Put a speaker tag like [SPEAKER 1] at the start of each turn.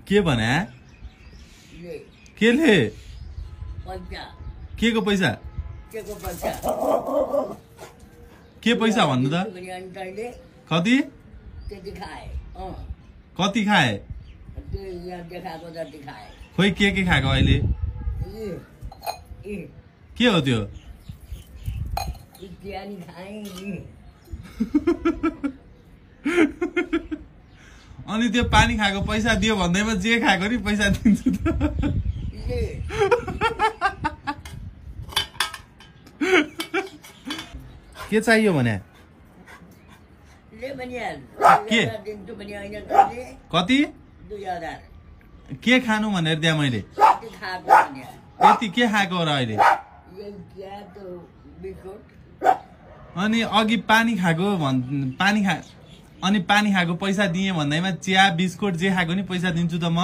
[SPEAKER 1] के भने केले के को पैसा के पैसा भन्नु त कति कति खाए खोइ के खाएको अहिले के हो त्यो अनि त्यो पानी खाएको पैसा दियो भन्दैमा जे खाएको नि पैसा दिन्छु त के चाहियो भने के कति
[SPEAKER 2] 2000
[SPEAKER 1] के खानु भनेर दिए मैले यति के खाएको र अहिले अनि अघि पानी खाएको अनि पानी खाएको पैसा दिए भन्दैमा चिया बिस्कुट जे खाएको नि पैसा दिन्छु त म